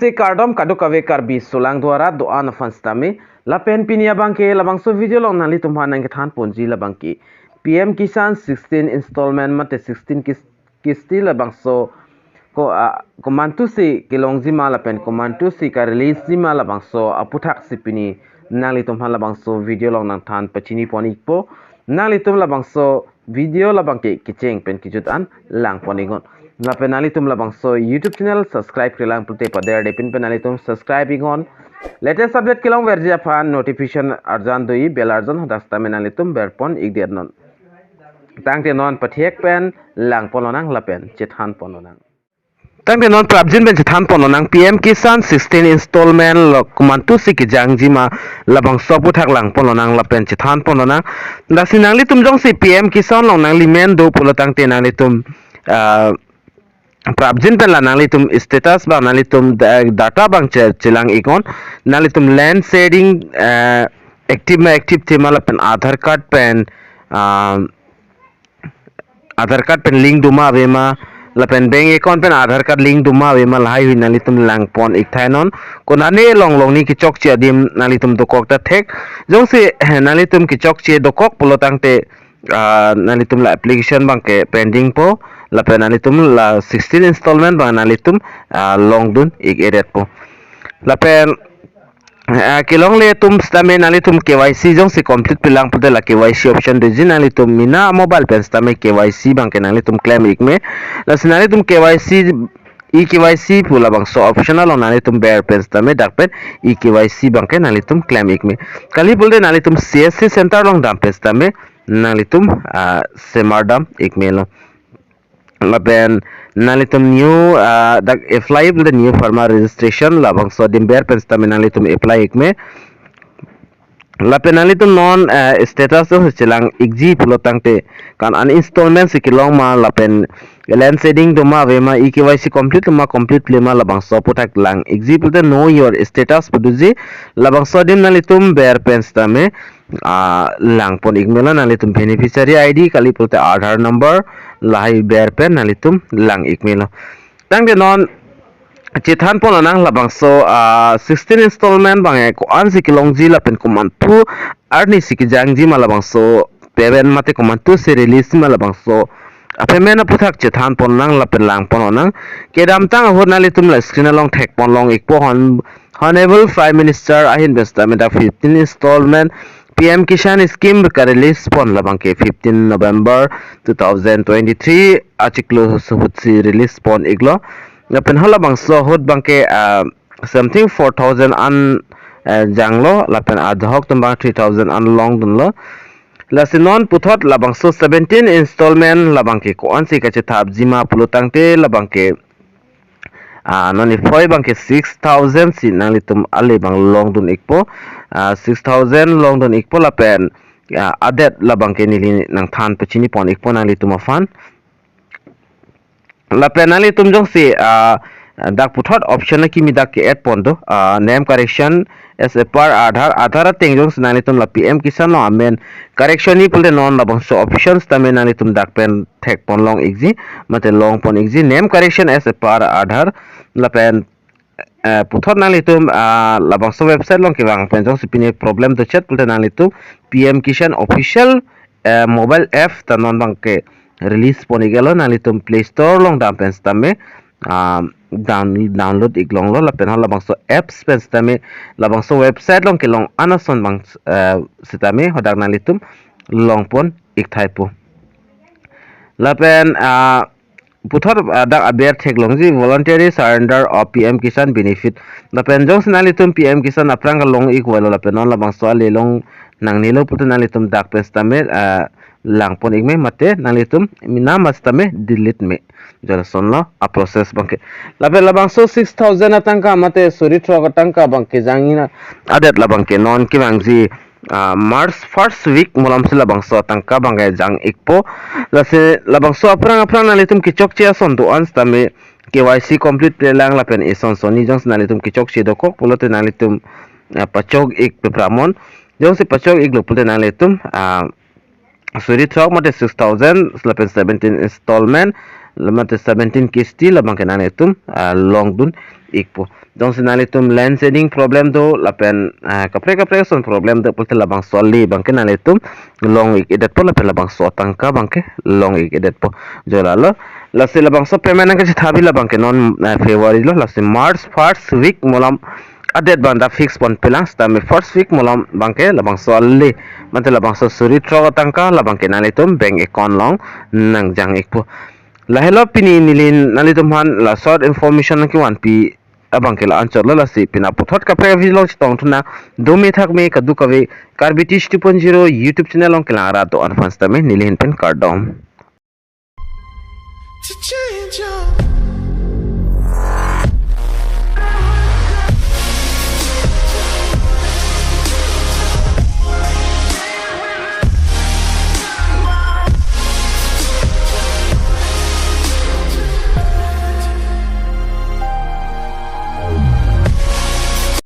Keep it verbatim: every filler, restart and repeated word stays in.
Namaste kardom kadokave Karbi sulang do-an arat do-an aphan sitame. Lapen pini abangke labangso video along nanglitum aphan nangkethan ponji labangke P M Kisan sixteen installment mate sixteen kis-, kisti labangso ko, ah, komantusi kelongji ma lapen komantusi ka-release ji ma labangso aputhak si pini nanglitum aphan labangso video along nangthan pachini pon ikpo. Nanglitum labangso video labangke kecheng pen kejut an lang pon iknon. Lapen nanglitum labangso YouTube channel subscribe-re lang pulote paderde pin pen nanglitum subscribe iknon. Latest update kelongverji aphan notification arjan do-i, bell arjan hadak sitame nanglitum ber pon ikdet non. Tangte non pathek pen lang pon lonang lapen chethan pon lonang. Tangte non prapjin pen chethan pon lonang P M Kisan sixteen installment lo komantusi kejangji ma labangso aputhak lang pon lonang lapen chethan pon lonang. Lasi nanglitum jongsi P M Kisan along nanglimen do pulo tangte nanglitum, ah, prapjin pen la nanglitum status abang nanglitum da-, data abang che-, chelang iknon. Nanglitum land sharing, eh, active ma active tema lapen Aadhaar card pen, ah, Aadhaar card pen link doma avema lapen bank account pen Aadhaar card link doma avema lahaihui nanglitum lang pon ikthai non. Konane longlong ni kechokche adim nanglitum dokok ta thek. Jongsi nanglitum kechokche dokok pulo tangte, ah, nanglitum la application abangke pending po. Lapen nanglitum la sixteen installment abang nanglitum, ah, longdun ik-edet po. Lapen, ah, kelongle atum sitame nanglitum K Y C jongsi complete pilang pulote la K Y C option doji, nanglitum mena mobile pen sitame K Y C abangke nanglitum klem ikme. Lasi nanglitum K Y C, e-K Y C pu labangso option along nanglitum ber pen sitame dak pen e-K Y C abangke nanglitum klem ikme. Kali pulote nanglitum C S C center along dam pen sitame nanglitum, ah, semar dam ikmelo. Lapen nanglitum new, ah, dak apply pulote new farmer registration labangso adim ber pen sitame nanglitum apply ikme. Lapen nanglitum non, eh, status do chelang ikji pulo tangte kan an installment si kelong ma lapen land sharing doma avema e-K Y C complete ma complete le ma labangso aputhak lang ikji pulote know your status pu doji, labangso adim nanglitum ber pen sitame, ah, lang pon ikmelo. Nanglitum beneficiary I D kali pulote Aadhaar number lahai ber pen nanglitum lang ikmelo. Tangte non chethan pon lonang labangso, ah, sixteen installment abang ko-ansi kelongji lapen komantu arni si kejangji ma labangso payment mate komantusi release ma labangso a-payment aputhak chethan pon lonang lapen lang pon lonang. Kedamtang ahut nanglitum la screen along thek pon long ikpo hon, Honorable Prime Minister ahin pen sitame dak fifteen installment P M Kisan scheme ka-release pon labangke fifteen November two thousand twenty-three achiklo ahut si release pon iklo. Lapen halabangso ahut abangke, ah, something four thousand an, eh, janglo lapen adhoc atum abang three thousand an longdunlo. Lasi non puthot labangso seventeen installment labangke ko-ansi kachethapji ma pulo tangte labangke, ah, non niphoi abangke six thousand si nanglitum ale abang longdun ikpo, ah, six thousand longdun ikpo lapen, ah, adet labangke neli nangthan pachini pon ikpo nanglitum aphan. Lapen nanglitum jongsi, ah, dak puthot option akimi dak ke-add pon do, ah, name correction as a per Aadhaar, Aadhaar ateng jongsi nanglitum la P M Kisan along amen correction ni pulote non labangso option sitame nanglitum dak pen thek pon long ikji, mate long pon ikji, name correction as a per Aadhaar. Lapen, eh, puthot nanglitum, ah, labangso website along kevang pen jongsi pine problem dochet pulote nanglitum P M Kisan official, eh, mobile app ta non abangke release pon iklo, nanglitum Play Store along dam pen sitame, ah, down-, download ik longlo lapen halabangso apps pen sitame labangso website along kelong an ason abang, eh, sitame hadak nanglitum long pon ikthai po. Lapen, ah, puthot, ah, dak aber theklongji voluntary surrender of P M Kisan benefit. Lapen jongsi nanglitum P M Kisan aphrang kalong ik walo lapen non labangso ale long nangnelo pulote nanglitum dak pen sitame, ah, lang pon ikme mate nanglitum mena ma sitame delete me. Jalason lo a-process abangke. Lapen labangso six thousand atangka mate suri throk atangka abangke jangji na adet labangke non kevangji, ah, March first week malom si labangso atangka abangke jang ikpo. Lasi labangso aphrang aphrang nanglitum kechokche ason do-an sitame K Y C complete le lang lapen ison sonni jongsi nanglitum kechokche dokok pulote nanglitum, ah, pachok ik pe pramon. Jongsi pachok iklo pulote nanglitum, ah, suri throk mate six thousand lapen seventeen installment mate seventeen kisti labangke nanglitum, ah, longdun ikpo. Jongsi nanglitum land ceding problem do lapen ah, kaprek kaprek ason problem do pulote labangso ali abangke nanglitum long-ik-edetpo lapen labangso atangka abangke long-ik-edetpo. Jo lalo, lasi labangso payment nangkachethabi labangke non ah, February lo, lasi March first week malom a-date abang ta fix ponpelang, sitame first week malom abangke labangso ali mate labangso suri throk atangka labangke nanglitum bank account along nangjang-ikpo. Lahelo pini neli nanglitum aphan la short information nangkevanpi abangke la-anchotlo, lasi pini puthot kaprek video along chetongthu nang. Dome thakme kadokave Karbi Teach two point zero YouTube channel along kelang arat do-an aphan sitame neli ahin pen kardom. To change your